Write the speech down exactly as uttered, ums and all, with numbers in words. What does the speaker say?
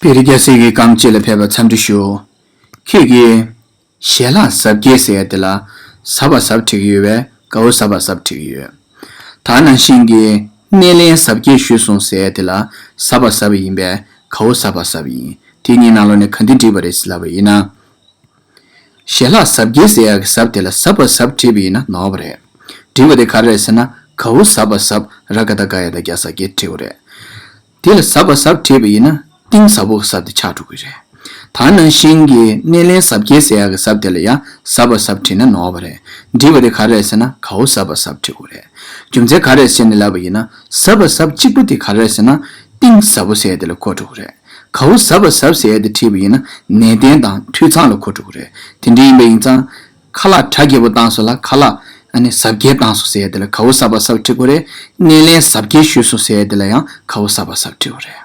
པེ་རི་རྒྱལ་སྲས་ཀྱི་སྐརམ་བཅས་ལ་ཕེབས་པར་འཚམས་འདྲི་ཞུ། ཁྱེད་ཀྱིས་ཞལ་ལག་གཟབ་རྒྱས་ཟེར་ཡ་དེ་ལ་ཟབ་པ་ཟབ་བྲིས་ཀྱི་ཡོད་པས་ག་འོ་ཟབ་པ་ཟབ་བྲིས་ཀྱི་ཡོད། ད་ནང་བཞིན་གྱི་སྣེ་ལེན་གཟབ་རྒྱས་ཞུས་སོང་ཟེར་ཡ་དེ་ལ་ཟབ་པ་ཟབ་ཡིན་པས་ག་འོ་ཟབ་པ་ཟབ་ཡིན། དེ་གཉིས་ནང་ལོགས་ནས་ག་འདི་འགྲིག་པ་རེད་ཟེར་ལབ་པ་ཡིན་ན། ཞལ་ལག་ཟབ་རྒྱས་ཟེར་ཡ་གི་ཟབ་དེ་ལ་ཟབ་པ་ཟབ་བྲིས་པ་ཡིན་ན་ནོར་བ་རེད། འགྲིག་པ་དེ་ག་རེ་རེད་ཟེར་ན་ག་འོ་ཟབ་པ་ཟབ་ར་ག་བཏགས་ག་ཡ་བཏགས་རྒྱ་ཟ་རྒྱས་བྲིས་པ་རེད། དེ་ལ་ཟབ་པ་ཟབ་བྲིས་པ་ཡིན་ན་གཏིང་ཟབ་པོ་གི་ཟབ་དེ་ཆགས་འགྲོ་གི་རེད། ད་ནང་བཞིན་གྱི་སྣེ་ལེན་ཟབ་རྒྱས་ཟེར་ཡ་གི་ཟབ་དེ་ལ་ཡང་ཟབ་པ་ཟབ་བྲིས་ན་ནོར་བ་རེད། འགྲིག་པ་དེ་ག་རེ་རེད་ཟེར་ན་ག་འོ་ཟབ་པ་ཟབ་བྲིས་དགོས་རེད། རྒྱུ་མཚན་ག་རེ་རེད་ཟེར་ནས་ལབ་པ་ཡིན་ན་ཟབ་པ་ཟབ་གཅིག་པུ་དེ་ག་རེ་རེད་ཟེར་ན་གཏིང་ཟབ་པོ་ཟེར་ཡ་དེ་ལ་གོ་འགྲོ་གི་རེད། ག་འོ་ཟབ་པ་ཟབ་ཟེར་ཡ་དེ་བྲིས་པ་ཡིན་ན་ནན་ཏན་དང་འཐུས་ཚང་ལ་གོ་འགྲོ་གི་རེད། དེ་འདྲ་ཡིན་པ་ཡིན་ཙང་ཁ་ལག་གྲ་རྒྱས་པོ་བཏང་སོང་ལ་ཁ་ལག་ཨ་ནི་ཟབ་རྒྱས་བཏང་སོང་ཟེར་ཡ་དེ་ལ་ག་འོ་ཟབ་པ་ཟབ་བྲིས་དགོས་རེད། སྣེ་ལེན་ཟབ་རྒྱས་ཞུས་སོང་ཟེར་ཡ་དེ་ལ་ཡང་ག་འོ་ཟབ་པ་ཟབ་བྲིས་དགོས་རེད།